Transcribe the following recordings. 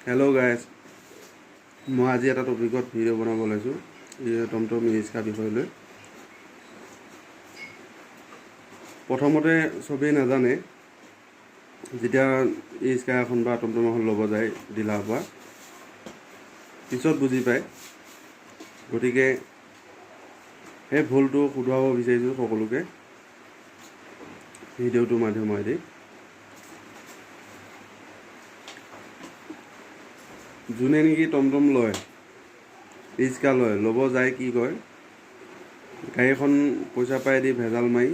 Hello' guys, মই আজি এটা টপিকত ভিডিঅ' বনাব ওলাইছোঁ, টমটম ই ৰিক্সা বিষয় লৈ। প্ৰথমতে চবেই নাজানে, যেতিয়া ই ৰিক্সা এখন বা টমটম এখন ল'ব যায় ডিলাৰৰ পৰা, পিছত বুজি পায়। গতিকে সেই ভুলটো শুধৰাব বিচাৰিছোঁ সকলোকে ভিডিঅ'টোৰ মাধ্যমেদি। যোনে নেকি টমটম লয়, ৰিক্সা লয়, ল'ব যায়, কি কয়, গাড়ীখন পইচা পাই দি ভেজাল মাৰি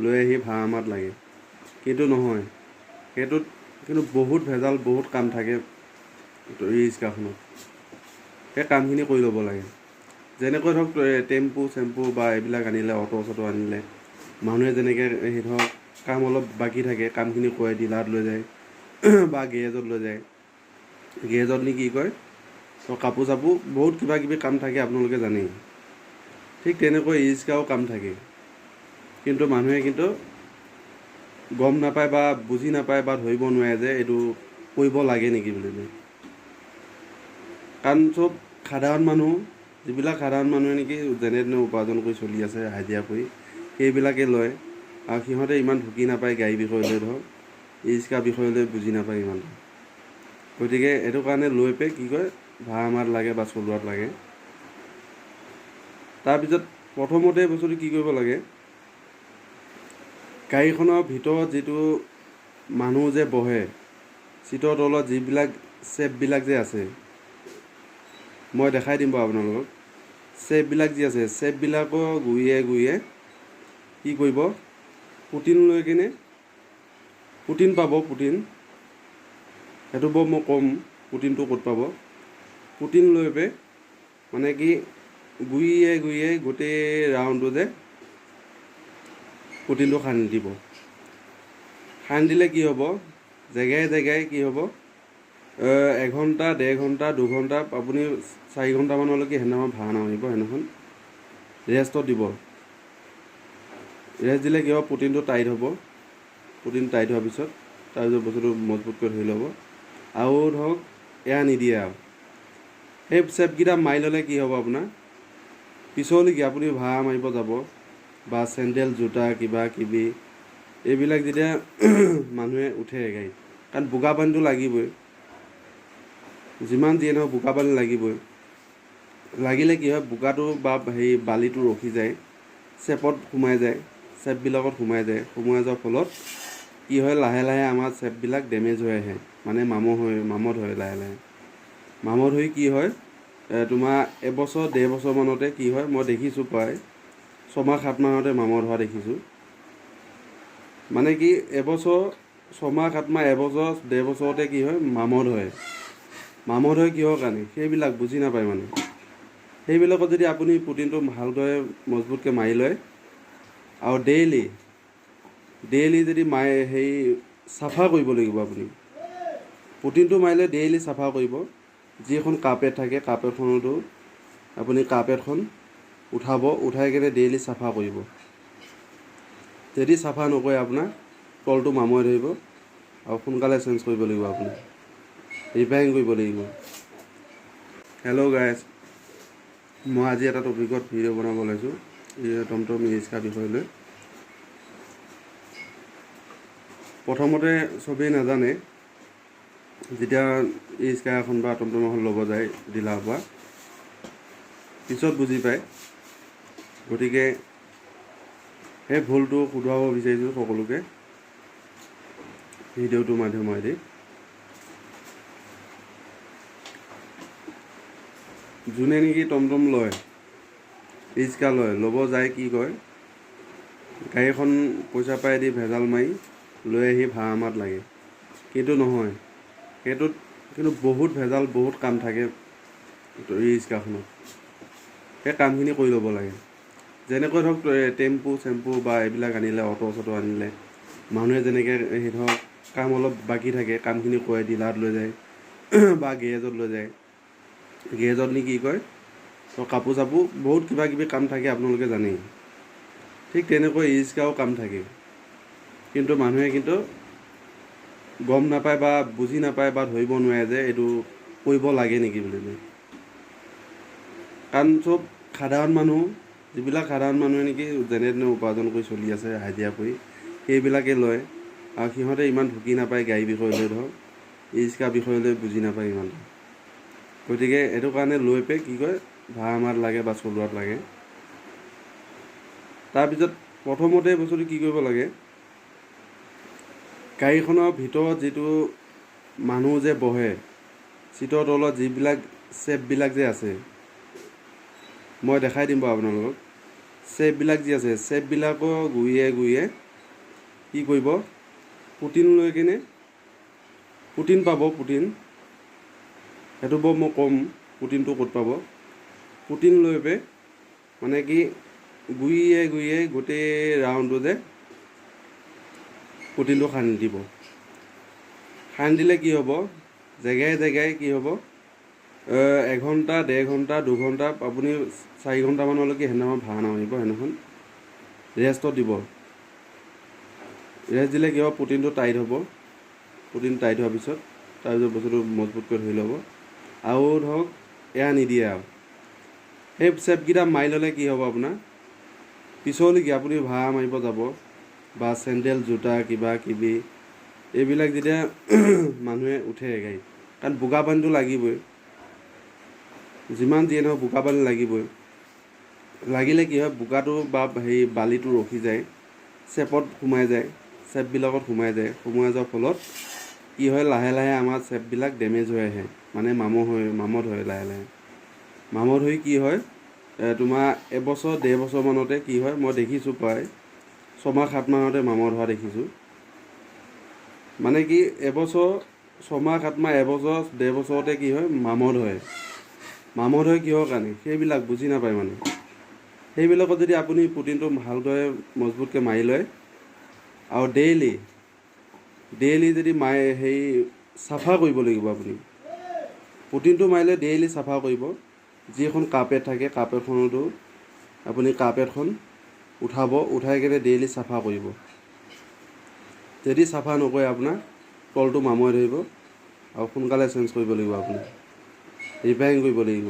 লৈ আহি ভাড়া মাত লাগে। কিন্তু নহয়, সেইটোত কিন্তু বহুত ভেজাল, বহুত কাম থাকে ই ৰিক্সাখনত। সেই কামখিনি কৰি ল'ব লাগে। যেনেকৈ ধৰক টেম্পু চেম্পু বা এইবিলাক আনিলে, অ'টো চটো আনিলে, মানুহে যেনেকৈ সেই ধৰক কাম অলপ বাকী থাকে, কামখিনি কৰে, ডিলাৰত লৈ যায় বা গেৰেজত লৈ যায়। গেৰেজত নি কি কয়, কাপোৰ চাপোৰ বহুত কিবা কিবি কাম থাকে, আপোনালোকে জানেই। ঠিক তেনেকৈ ই ৰিক্সাও কাম থাকে, কিন্তু মানুহে কিন্তু গম নাপায় বা বুজি নাপায় বা ধৰিব নোৱাৰে যে এইটো কৰিব লাগে নেকি বুলি। কাৰণ চব সাধাৰণ মানুহ, যিবিলাক সাধাৰণ মানুহে নেকি যেনে তেনে উপাৰ্জন কৰি চলি আছে হাজিৰা কৰি, সেইবিলাকে লয়। আৰু সিহঁতে ইমান ঢুকি নাপায় গাড়ী বিষয় লৈ, ধৰক ই ৰিক্সা বিষয় লৈ বুজি নাপায় ইমান। গতিকে এইটো কাৰণে লৈ পে কি কয়, ভাড়া মাত লাগে বা চলোৱাত লাগে। তাৰপিছত প্ৰথমতে বস্তুটো কি কৰিব লাগে, গাড়ীখনৰ ভিতৰত যিটো মানুহ যে বহে, চিটৰ তলত যিবিলাক চেপবিলাক যে আছে, মই দেখাই দিম বাৰু আপোনালোকক। চেপবিলাক যি আছে, চেপবিলাকৰ গুৰিয়ে গুৰিয়ে কি কৰিব, পুটিন লৈ কিনে, পুটিন পাব, পুটিন সেইটো বাৰু মই ক'ম পুটিনটো ক'ত পাব। পুটিন লৈ পে মানে কি গুৰিয়ে গুৰিয়ে গোটেই ৰাউণ্ডটো যে পুটিনটো সানি দিব। সানি দিলে কি হ'ব, জেগাই জেগাই কি হ'ব, এঘণ্টা, ডেৰ ঘণ্টা, দুঘণ্টা, আপুনি 4 ঘণ্টামানলৈকে সেইদিনাখন ভাড়া নামাৰিব, সেইদিনাখন ৰেষ্টত দিব। ৰেষ্ট দিলে কি হ'ব, পুটিনটো টাইট হ'ব। পুটিন টাইট হোৱাৰ পিছত তাৰপিছত বস্তুটো মজবুতকৈ ধৰি ল'ব। আৰু ধৰক এয়া নিদিয়ে আৰু সেই চেপকেইটা মাৰি ল'লে কি হ'ব, আপোনাৰ পিছলৈকে আপুনি ভাড়া মাৰিব যাব বা চেণ্ডেল জোতা কিবা কিবি এইবিলাক যেতিয়া মানুহে উঠে গাড়ীত, কাৰণ বোকা পানীটো লাগিবই, যিমান যিয়ে নহওক বোকা পানী লাগিবই। লাগিলে কি হয়, বোকাটো বা হেৰি বালিটো ৰখি যায়, চেপত সোমাই যায়, চেপবিলাকত সোমাই যায়। সোমাই যোৱাৰ ফলত কি হয়, লাহে লাহে আমাৰ চেপবিলাক ডেমেজ হৈ আহে, মানে মামৰ হৈ, মামত হয় লাহে লাহে। মামত হৈ কি হয়, তোমাৰ এবছৰ ডেৰ বছৰমানতে কি হয়, মই দেখিছোঁ প্ৰায় 6 মাহ 7 মাহতে মামত হোৱা দেখিছোঁ। মানে কি এবছৰ 6 মাহ 7 মাহ এবছৰ ডেৰ বছৰতে কি হয়, মামত হয়। মামত হয় কিহৰ কাৰণে, সেইবিলাক বুজি নাপায় মানে। সেইবিলাকত যদি আপুনি পুটিনটো ভালদৰে মজবুতকৈ মাৰি লয় আৰু ডেইলি ডেইলি যদি মাৰে, সেই চাফা কৰিব লাগিব। আপুনি পুটিনটো মাৰিলে ডেইলি চাফা কৰিব। যিখন কাৰ্পেট থাকে, কাৰ্পেটখনতো আপুনি কাৰ্পেটখন উঠাব, উঠাই কিনে ডেইলি চাফা কৰিব। যদি চাফা নকৰে আপোনাৰ তলটো মামৰে ধৰিব আৰু সোনকালে চেঞ্জ কৰিব লাগিব, আপুনি ৰিপেয়াৰিং কৰিব লাগিব। হেল্ল' গাইজ, মই আজি এটা টপিকত ভিডিঅ' বনাব ওলাইছোঁ, টমটম ই ৰিক্সা বিষয় লৈ। প্ৰথমতে চবেই নাজানে, যেতিয়া ই ৰিক্সা এখন বা টমটম এখন ল'ব যায় ডিলাৰৰ পৰা, পিছত বুজি পায়। গতিকে সেই ভুলটো শুধৰাব বিচাৰিছোঁ সকলোকে ভিডিঅ'টোৰ মাধ্যমেদি। যোনে নেকি টমটম লয়, ৰিক্সা লয়, ল'ব যায়, কি কয়, গাড়ীখন পইচা পাই দি ভেজাল মাৰি লৈ আহি ভাড়া মাত লাগে। কিন্তু নহয়, সেইটোত কিন্তু বহুত ভেজাল, বহুত কাম থাকে ই ৰিক্সাখনত। সেই কামখিনি কৰি ল'ব লাগে। যেনেকৈ ধৰক টেম্পু চেম্পু বা এইবিলাক আনিলে, অ'টো চটো আনিলে, মানুহে যেনেকৈ সেই ধৰক কাম অলপ বাকী থাকে, কামখিনি কৰে, ডিলাৰত লৈ যায় বা গেৰেজত লৈ যায়। গেৰেজত নি কি কয়, কাপোৰ চাপোৰ বহুত কিবা কিবি কাম থাকে, আপোনালোকে জানেই। ঠিক তেনেকৈ ই ৰিক্সাও কাম থাকে, কিন্তু মানুহে কিন্তু গম নাপায় বা বুজি নাপায় বা ধৰিব নোৱাৰে যে এইটো কৰিব লাগে নেকি বুলি। কাৰণ চব সাধাৰণ মানুহ, যিবিলাক সাধাৰণ মানুহে নেকি যেনে তেনে উপাৰ্জন কৰি চলি আছে হাজিৰা কৰি, সেইবিলাকে লয়। আৰু সিহঁতে ইমান ঢুকি নাপায় গাড়ী বিষয় লৈ, ধৰক ই ৰিক্সা বিষয় লৈ বুজি নাপায় ইমান। গতিকে এইটো কাৰণে লৈ পেলাই কি কয়, ভাড়া মাৰাত লাগে বা চলোৱাত লাগে। তাৰপিছত প্ৰথমতে বস্তুটো কি কৰিব লাগে, গাড়ীখনৰ ভিতৰত যিটো মানুহ যে বহে, চিটৰ তলত যিবিলাক চেপবিলাক যে আছে, মই দেখাই দিম বাৰু আপোনালোকক। চেপবিলাক যি আছে, চেপবিলাকৰ গুৰিয়ে গুৰিয়ে কি কৰিব, পুটিন লৈ কিনে, পুটিন পাব, পুটিন সেইটো বাৰু মই ক'ম পুটিনটো ক'ত পাব। পুটিন লৈ পে মানে কি গুৰিয়ে গুৰিয়ে গোটেই ৰাউণ্ডটো যে পুটিনটো সানি দিব। সানি দিলে কি হ'ব, জেগাই জেগাই কি হ'ব, এঘণ্টা, 1.5 ঘণ্টা, 2 ঘণ্টা, আপুনি 4 ঘণ্টামানলৈকে সেইদিনাখন ভাড়া নামাৰিব। সেইদিনাখন ৰেষ্টত দিব। ৰেষ্ট দিলে কি হ'ব, পুটিনটো টাইট হ'ব। পুটিন টাইট হোৱাৰ পিছত তাৰপিছত বস্তুটো মজবুতকৈ ধৰি ল'ব। আৰু ধৰক এয়া নিদিয়ে আৰু সেই চেপকেইটা মাৰি ল'লে কি হ'ব, আপোনাৰ পিছলৈকে আপুনি ভাড়া মাৰিব যাব বা চেণ্ডেল, জোতা, কিবা কিবি এইবিলাক যেতিয়া মানুহে উঠে গাড়ীত, কাৰণ বোকা পানীটো লাগিবই, যিমান যিয়ে নহওক বোকা পানী লাগিবই। লাগিলে কি হয়, বোকাটো বা হেৰি বালিটো ৰখি যায়, চেপত সোমাই যায়, চেপবিলাকত সোমাই যায়। সোমাই যোৱাৰ ফলত কি হয়, লাহে লাহে আমাৰ চেপবিলাক ডেমেজ হৈ আহে, মানে মামৰ হৈ মামৰ ধৰে। লাহে লাহে মামৰ ধৰি কি হয়, তোমাৰ এবছৰ 1.5 বছৰমানতে কি হয়, মই দেখিছোঁ প্ৰায় 6 মাহ 7 মাহতে মামৰ ধৰা দেখিছোঁ। মানে কি, এবছৰ 6 মাহ 7 মাহ, এবছৰ 1.5 বছৰতে কি হয়, মামৰ ধৰে। মামৰ ধৰে কিহৰ কাৰণে, সেইবিলাক বুজি নাপায়। মানে সেইবিলাকত যদি আপুনি পুটিনটো ভালদৰে মজবুতকৈ মাৰি লয় আৰু ডেইলি ডেইলি যদি মাৰে, হেৰি চাফা কৰিব লাগিব। আপুনি পুটিনটো মাৰিলে ডেইলি চাফা কৰিব। যিখন কাৰ্পেট থাকে, কাৰ্পেটখনতো আপুনি কাৰ্পেটখন উঠাব, উঠাই কিনে ডেইলি চাফা কৰিব। যদি চাফা নকৰে, আপোনাৰ তলটো মামৰে ধৰিব আৰু সোনকালে চেঞ্জ কৰিব লাগিব, আপুনি ৰিপেয়াৰিং কৰিব লাগিব।